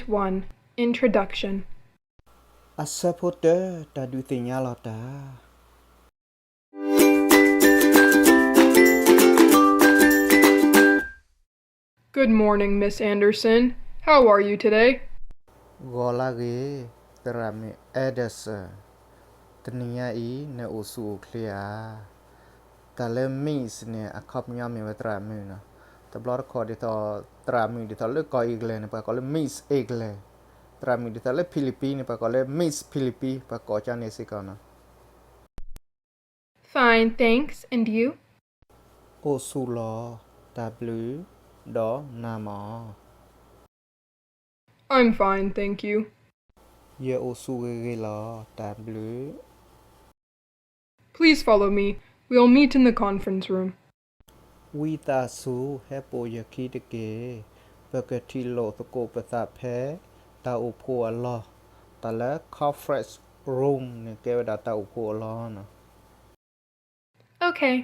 one. Introduction. အဆၢဖိတၢ, တၢ်ဒုးသ့ၣ်ညါလီၤတၢ်. Good morning, Miss Anderson. How are you today? ဂီၤလၢဂ့ၤ, သရၣ်မုၣ် Anderson. တနံၤညါအံၤ နအိၣ်ဆူၣ်အိၣ်ချ့ဧါ. တၢ်လၢ Miss န့ၣ် အခီပညီမ့ၢ်ဝဲသရၣ်မုၣ်နီၤ. တဘျီတခီၣ်ဒ်သိး သရၣ်မုၣ်ဒ်သိးလၢကီၢ် England န့ၣ် ပှၤကိးလၢ Miss England. သရၣ်မုၣ်ဒ်သိးလၢ Philippines န့ၣ် ပှၤကိးလၢ Miss Philippines, ပှၤကိးကန့ၣ်စ့ၢ်ကီးနီၤ. Fine, thanks. And you? အိၣ်ဆူၣ်လီၤ, တၢ်ဘျုး, ဒီးနၤမး. I'm fine, thank you. ယအိၣ်ဆူၣ်ဂ့ၤဂ့ၤလီၤ, တၢ်ဘျုး. Please follow me. We'll meet in the conference room. ဝံသးစူၤ ဟဲပိာ်ယခံတက့ၢ်. ပကထံၣ်လိာ်သကိးပသးဖဲ တၢ်အိၣ်ဖှိၣ်အလီၢ်, တၢ်လၢ conference room န့ၣ် ကဲဝဲဒၣ်တၢ်အိၣ်ဖှိၣ်အလီၢ်နီၤ. Okay.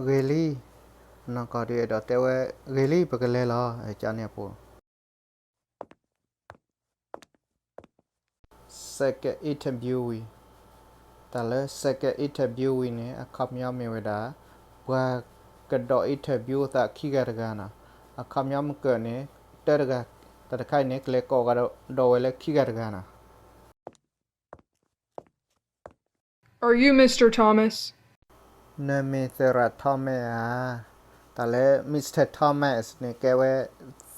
ဂ့ၤလံ, နီၢ်ကီၢ်ဒုးအဲၣ်ဒိးတဲဝဲ, ဂ့ၤလံ ပကလဲၤလီၤ, ကန့ၣ်အပူၤ second interviewee. တၢ်လၢ second interviewee န့ၣ် အခီပညီမ့ၢ်ဝဲဒၣ် ပှၤကဒီး interview သးခံဂၤတဂၤနီၤ. အခီပညီမ့ၢ်ကၢၣ်န့ၣ် တၢတဂၤ, တၢ်တခါအံၤန့ၣ် ကလဲၤကိးဂၤဒီးဝဲလၢခံဂၤတဂၤနီၤ. Are you Mister Thomas? နမ့ၢ်သရၣ် Thomas ဧါ. တၢ်လၢ Mister Thomas န့ၣ် ကဲဝဲ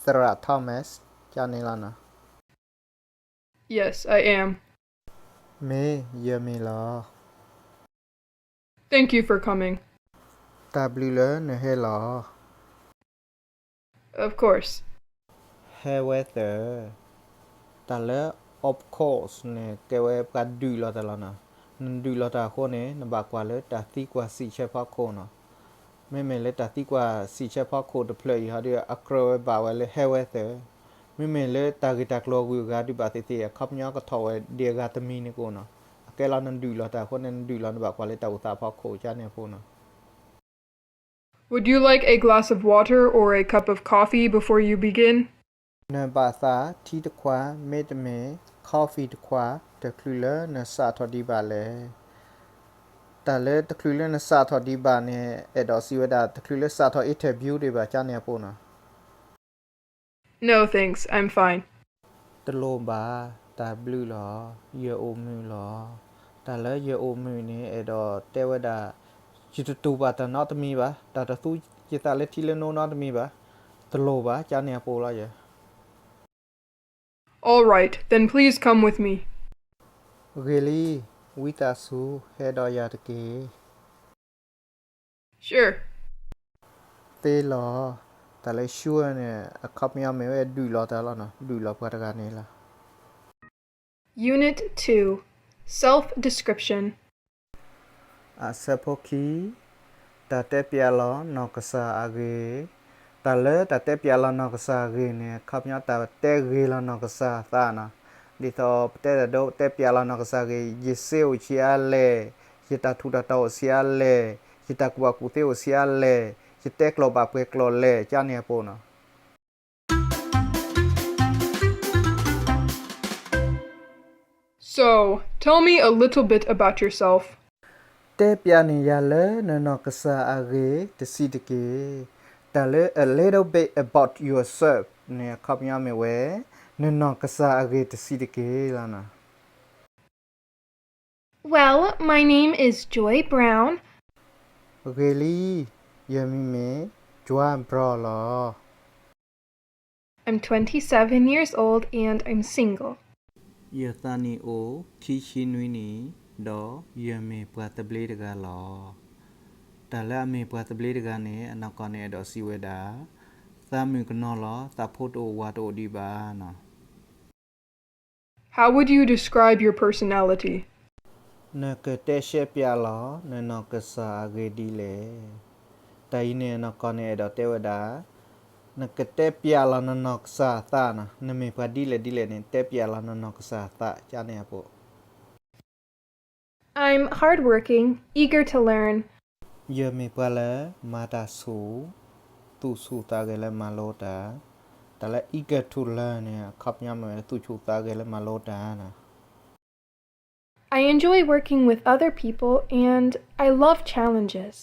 သရၣ် Thomas ကန့ၣ်လီၤနီၤ. Yes, I am. မ့ၢ်, ယမ့ၢ်လီၤ. Thank you for coming. တၢ်ဘျုးလၢနဟဲလီၤ. Of course. ဟဲဝဲသၢ. တၢ်လၢ of course န့ၣ် ကဲဝဲပှၤဒုးလီၤတၢ်လီၤနီၤ. နဒုးလီၤတၢ်အဃိန့ၣ် နဘၣ်ကွၢ်လၢတၢ်သံကွၢ်စံးဆၢဖီခိၣ်နီၤ. မ့မ့ၢ်လၢတၢ်သံကွၢ်စံးဆၢဖီခိၣ်တဖျၢၣ်အံၤဟီဒီး အကြၢးဝဲဘၣ်ဝဲလၢဟဲဝဲသၢ. မ့မ့ၢ်လၢတၢ်ဂ့ၢ်တၢ်ကျိၤအဂုၤအဂၤဒုးဘၣ်သ့ၣ်သ့ၣ် အခီပညီကထီၣ်ဝဲဒ်အဂၤတမံၤန့ၣ်ကအိၣ်နီၤ. အကဲလီၤနဒုးလီၤတၢ်အဃိန့ၣ် နဒုးလီၤနဘၣ်ကွၢ်လၢတၢ်အိၣ်သးဖီခိၣ်ကန့ၣ်အပူၤနီၤ. Would you like a glass of water or a cup of coffee before you begin? နဘၣ်သးထံတခွး မ့တမ့ၢ် coffee တခွး တချုးလၢနစးထီၣ်ဒံးဘၣ်လဲၣ်. တၢ်လၢတချုးလၢနစးထီၣ်ဒံးဘၣ်န့ၣ် အဲၣ်ဒိးစံးဝဲဒၣ် တချုးလၢစးထီၣ် interview ဒံးဘၣ်ကန့ၣ်အပူၤနီၤ. No, thanks. I'm fine. တလိၣ်ဘၣ်, တၢ်ဘျုးလီၤ, ယအိၣ်မုာ်လီၤ. တၢ်လၢယအိၣ်မုာ်န့ၣ် အဲၣ်ဒိးတဲဝဲဒၣ် ယတတူၢ်ဘၣ်တၢ်နီတမံၤဘၣ်, တၢ်တသူယသးလၢထံလၢနိနီတမံၤဘၣ်. တလိၣ်ဘၣ်, ကန့ၣ်အပူၤလီၤယဲ. All right, then please come with me. ဂ့ၤလံ, ဝံသးစူၤ ဟဲဒီးယၤတက့ၢ်. Sure. သ့လီၤ. တၢ်လၢ sure န့ၣ် အခီပညီမ့ၢ်ဝဲဒုးလီၤတၢ်လီၤနီၤ, ဒုးလီၤပှၤတဂၤန့ၣ်လီၤ. Unit two, Self-Description. အဆၢဖိခံ, တၢ်တဲပျးလီၤနီၢ်ကစၢ်အဂ့ၢ်. တၢ်လၢတၢ်တဲပျးလီၤနီၢ်ကစၢ်အဂ့ၢ်န့ၣ် အခီပညီတၢ်တဲဂ့ၤလီၤနီၢ်ကစၢ်အသးနီၤ. ဒ်သိးပတဲတၢ်ဒိ တဲပျးလီၤနီၢ်ကစၢ်အဂ့ၢ်, ယစ့အိၣ်ဆံးအါလဲၣ်, ယတၢ်ထူးတၢ်တီၤအိၣ်ဆံးအါလဲၣ်, ယတၢ်ကူၣ်ဘၣ်ကူၣ်သ့အိၣ်ဆံးအါလဲၣ်, ယတဲကျိာ်ဘၣ်ပှဲၤကျိာ်လဲၣ်, ကန့ၣ်အပူၤနီၤ. So, tell me a little bit about yourself. တဲပျးန့ၢ်ယၤလၢနနီၢ်ကစၢ်အဂ့ၢ်တဆံးတက့ၢ်. တၢ်လၢ a little bit about yourself န့ၣ် အခီပညီမ့ၢ်ဝဲ နနီၢ်ကစၢ်အဂ့ၢ်တဆံးတက့ၢ်လီၤနီၤ. Well, my name is Joy Brown. ဂ့ၤလံ, ယမံၤမ့ၢ် Joy Brown လီၤ. I'm twenty-seven years old and I'm single. ယသးနံၣ်အိၣ်ခံဆံနွံနံၣ်, ဒီးယမ့ၢ်ပှၤသဘျ့တဂၤလီၤ. တၢ်လၢအမ့ၢ်ပှၤသဘျ့တဂၤန့ၣ် အနီၢ်ကီၢ်န့ၣ်အဲၣ်ဒိးစံးဝဲဒၣ်, သးမုၣ်ကနီၤလီၤ, သးဖိတအိၣ်ဝၤတအိၣ်ဒံးဘၣ်. နီၤ. How would you describe your personality? နကတဲရှဲပျးလီၤ နနီၢ်ကစၢ်အဂ့ၢ်ဒ်လဲၣ်. တၢ်အံၤန့ၣ် နီၢ်ကီၢ်န့ၣ် အဲၣ်ဒိးတဲဝဲဒၣ်, နကတဲပျးလီၤနနီၢ်ကစၢ်အသးနီၤ, နမ့ၢ်ပှၤဒ်လဲၣ်ဒ်လဲၣ်န့ၣ် တဲပျးလီၤနနီၢ်ကစၢ်အသး ကန့ၣ်အပူၤ. I'm hardworking, eager to learn. ယမ့ၢ်ပှၤလၢမၤတၢ်ဆူၣ်, သူၣ်ဆူၣ်သးဂဲၤလၢမၤလိတၢ်. တၢ်လၢ eager to learn န့ၣ် အခီပညီမ့ၢ်ဝဲ သူၣ်ဆူၣ်သးဂဲၤလၢမၤလိတၢ်န့ၣ်. I enjoy working with other people and I love challenges.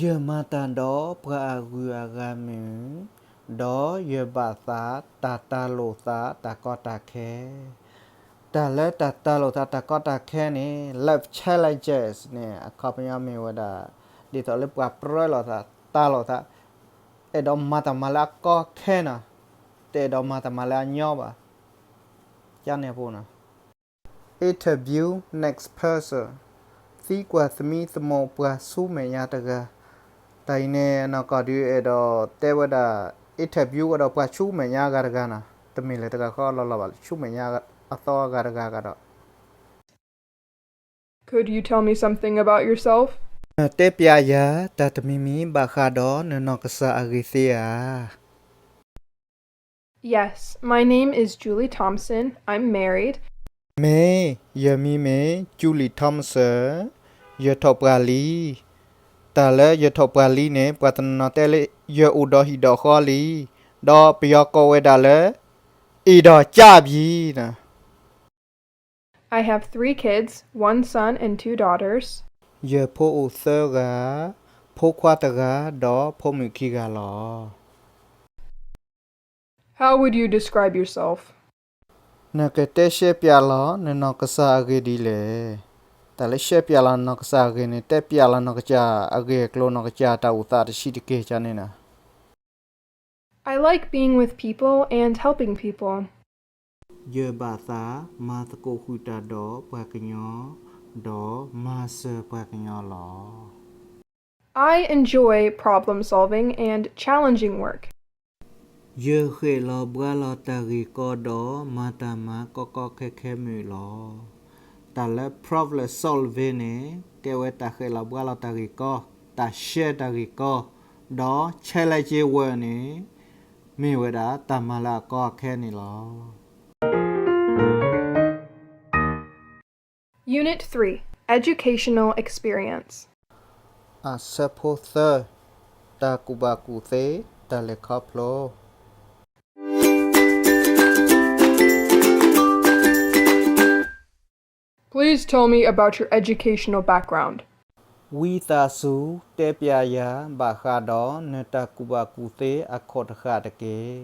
ယမၤတၢ်ဒီးပှၤအဂုၤအဂၤမုာ်, ဒီးယဘၣ်သးတၢ်တၤလိာ်သးတၢ်ကီတၢ်ခဲ. တၢ်လၢတၢ်တၤလိာ်သးတၢ်ကီတၢ်ခဲန့ၣ် love challenges န့ၣ် အခီပညီမ့ၢ်ဝဲဒၣ် ဒ်သိးလၢပှၤပြၢလိာ်သး တၤလိာ်သး အဲၣ်ဒိးမၤတၢ်မၤလၢအကီခဲနီၤ, တအဲၣ်ဒိးမၤတၢ်မၤလၢအညီဘၣ်. ကန့ၣ်အပူၤနီၤ. Interview next person. သံကွၢ်သမံသမိးပှၤဆူမဲာ်ညါတဂၤ. တၢ်အံၤန့ၣ် နီၢ်ကီၢ်ဒုးအဲၣ်ဒိးတဲဝဲဒၣ် interview ဝဲဒီးပှၤဆူမဲာ်ညါအဂၤတဂၤနီၤ, တမ့ၢ်လၢတဂၤဃီလီၤလီၤဘၣ်, ဆူမဲာ်ညါအသီအဂၤတဂၤဂၤဒီး Could you tell me something about yourself? နတဲပျးယၤတၢ်တမံၤမံၤဘၣ်ဃးဒီးနနီၢ်ကစၢ်အဂ့ၢ်သ့ဧါ. Yes, my name is Julie Thompson. I'm married. မ့ၢ်, ယမံၤမ့ၢ် Julie Thompson, ယထီၣ်ပှၢ်လံ. တၢ်လၢယထီၣ်ပှၢ်လံန့ၣ် ပှၤတနီၤနီၤတဲလၢ ယအိၣ်ဒီးဟံၣ်ဒီးဃီလံ, ဒီးပယီၤကိးဝဲဒၣ်လၢ အ့ၣ်ဒီးကၢ်ပံၤနီၤ. I have three kids, one son and two daughters. ယဖိအိၣ်သၢဂၤ, ဖိခွါတဂၤ, ဒီးဖိမုၣ်ခံဂၤလီၤ. How would you describe yourself? နကတဲရှဲပျးလီၤနနီၢ်ကစၢ်အဂ့ၢ်ဒ်လဲၣ်. တၢ်လၢရှဲပျးလီၤနနီၢ်ကစၢ်အဂ့ၢ်န့ၣ် တဲပျးလီၤနီၢ်ကစၢ်အဂ့ၢ်အကျိၤ နီၢ်ကစၢ်တၢ်အိၣ်သးတဆံးတက့ၢ်ကန့ၣ်နီၤ. I like being with people and helping people. ယဘၣ်သးမၤသကိးဃုာ်တၢ်ဒီးပှၤကညီ, ဒီးမၤစၢၤပှၤကညီလီၤ. I enjoy problem solving and challenging work. ယဃဲးလီၤဘှါလီၤတၢ်ဂ့ၢ်ကီဒီးမၤတၢ်မၤကီကီခဲခဲမုာ်လီၤ. တၢ်လၢ problem solving န့ၣ် ကဲဝဲတၢ်ဃဲးလီၤဘှါလီၤတၢ်ဂ့ၢ်ကီ, တၢ်ရှဲတၢ်ဂ့ၢ်ကီ, ဒီး challenging work န့ၣ် မ့ၢ်ဝဲဒၣ်တၢ်မၤလၢအကီအခဲန့ၣ်လီၤ. Unit three, Educational Experience. အဆၢဖိသၢ, တၢ်ကူၣ်ဘၣ်ကူၣ်သ့, တၢ်လဲၤခီဖျိ. Please tell me about your educational background. ဝံသးစူၤတဲပျးယၤဘၣ်ဃးဒီးနတၢ်ကူၣ်ဘၣ်ကူၣ်သ့အခိၣ်တဃာ်တက့ၢ်.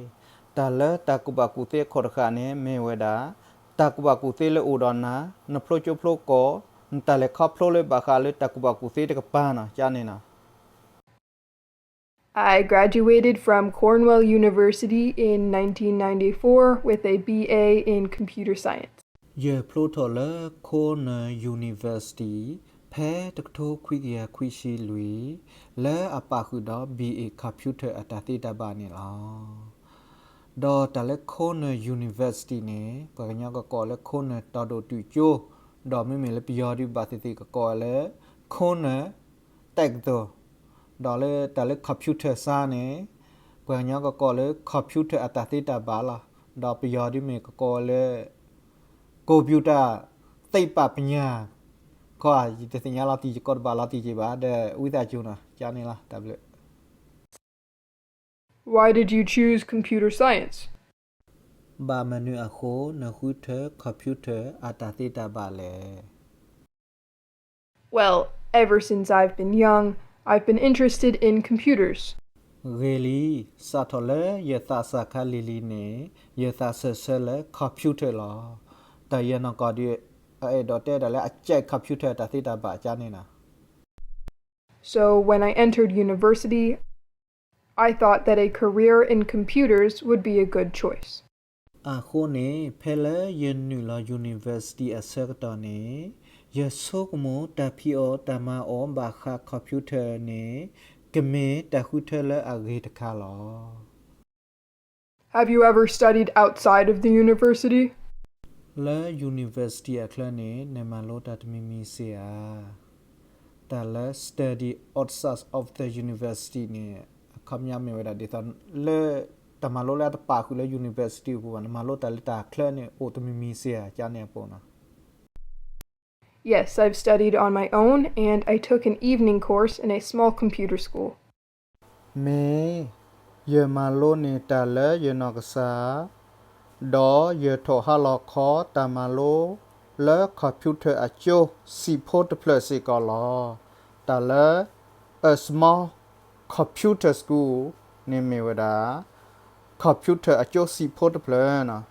တၢ်လၢတၢ်ကူၣ်ဘၣ်ကူၣ်သ့အခိၣ်တဃာ်န့ၣ် မ့ၢ်ဝဲဒၣ် တၢ်ကူၣ်ဘၣ်ကူၣ်သ့လၢအိၣ်ဒီးနၤ, နဖျိကၠိဖျိကိာ်, နတၢ်လဲၤခီဖျိလၢဘၣ်ဃးလၢတၢ်ကူၣ်ဘၣ်ကူၣ်သ့တကပၤနီၤ, ကန့ၣ်နီၤ. I graduated from Cornwall University in nineteen ninety-four with a B A in Computer Science. ယဖျိထီၣ်လၢ Cornell University ဖဲတကထိခွံကယၤခွံဆံလွံၢ် လၢအပာ်ဃုာ်ဒီး B A Computer အတၢ်သ့တၢ်ဘၣ်န့ၣ်လီၤ. ဒီးတၢ်လၢ Cornell University န့ၣ် ပှၤကညီကကိးလၢ Cornell တီၤဒိၣ်တုာ်ကၠိ, ဒီးမ့မ့ၢ်လၢပယီၤဒုးဘၣ်သ့ၣ်သ့ၣ်ကကိးလၢ Cornell တက္ကသိုလ်, ဒီးလၢတၢ်လၢ computer science န့ၣ် ပှၤကညီကကိးလၢ computer အတၢ်သ့တၢ်ဘၣ်လီၤ. ဒီးပယီၤဒုးမ့ၢ်ကကိးလၢ computer သိပ္ပံပညာ, ခီ ယတသ့ၣ်ညါလီၤတံၢ် ယကိးတဘၣ်လီၤတံၢ်က့ၤဘၣ် ဒီးဝံသးစူၤနီၤ ကန့ၣ်လီၤ တၢ်ဘျုး. Why did you choose computer science? ဘၣ်မနုၤအဃိနဃုထၢ computer အတၢ်သ့တၢ်ဘၣ်လဲၣ်. Well, ever since I've been young, I've been interested in computers. ဂ့ၤလံ, စးထီၣ်လၢယသးစၢ်ခါလံၤလံၤန့ၣ် ယသးစၢၢ်ဆၢလၢ computer လီၤ. တၢ်ယဲနီၢ်ကီၢ်ဒုး အအဲၣ်ဒိးတဲဒၣ်လၢအကဲ computer တၢ်သ့တၢ်ဘၣ်ကန့ၣ်နီၤ. So when I entered university, I thought that a career in computers would be a good choice. အဃိန့ၣ် ဖဲလၢယနုာ်လီၤ university အဆၢကတီၢ်န့ၣ် ယဆိကမိၣ်တၢ်ဖံးအီၣ်တၢ်မၤအီၣ်ဘၣ်ဃး computer န့ၣ် ကမ့ၢ်တၢ်ဃုထၢလၢအဂ့ၤတခါလီၤ. Have you ever studied outside of the university? လၢ university အချၢန့ၣ် နမၤလိတၢ်တမံၤမံၤစ့ၢ်ဧါ. တၢ်လၢ study outside of the university န့ၣ် အခီပညီမ့ၢ်ဝဲဒၣ်ဒ်သိးလၢ တၢ်မၤလိလၢအတပာ်ဃုာ်လၢ university အပူၤဘၣ် နမၤလိတၢ်လၢတၢ်ချၢန့ၣ် အိၣ်တမံၤမံၤစ့ၢ်ဧါ ကန့ၣ်အပူၤနီၤ. Yes, I've studied on my own and I took an evening course in a small computer school. မ့ၢ်, ယမၤလိန့ၢ်တၢ်လၢယနီၢ်ကစၢ်, ဒီးယထိၣ်ဟါလီၤခီတၢ်မၤလိလၢ computer အကၠိစံးဖိတဖျၢၣ်စ့ၢ်ကီးလီၤ. တၢ်လၢ A Small Computer School န့ၣ်မ့ၢ်ဝဲဒၣ် computer အကၠိစံးဖိတဖျၢၣ်န့ၣ်.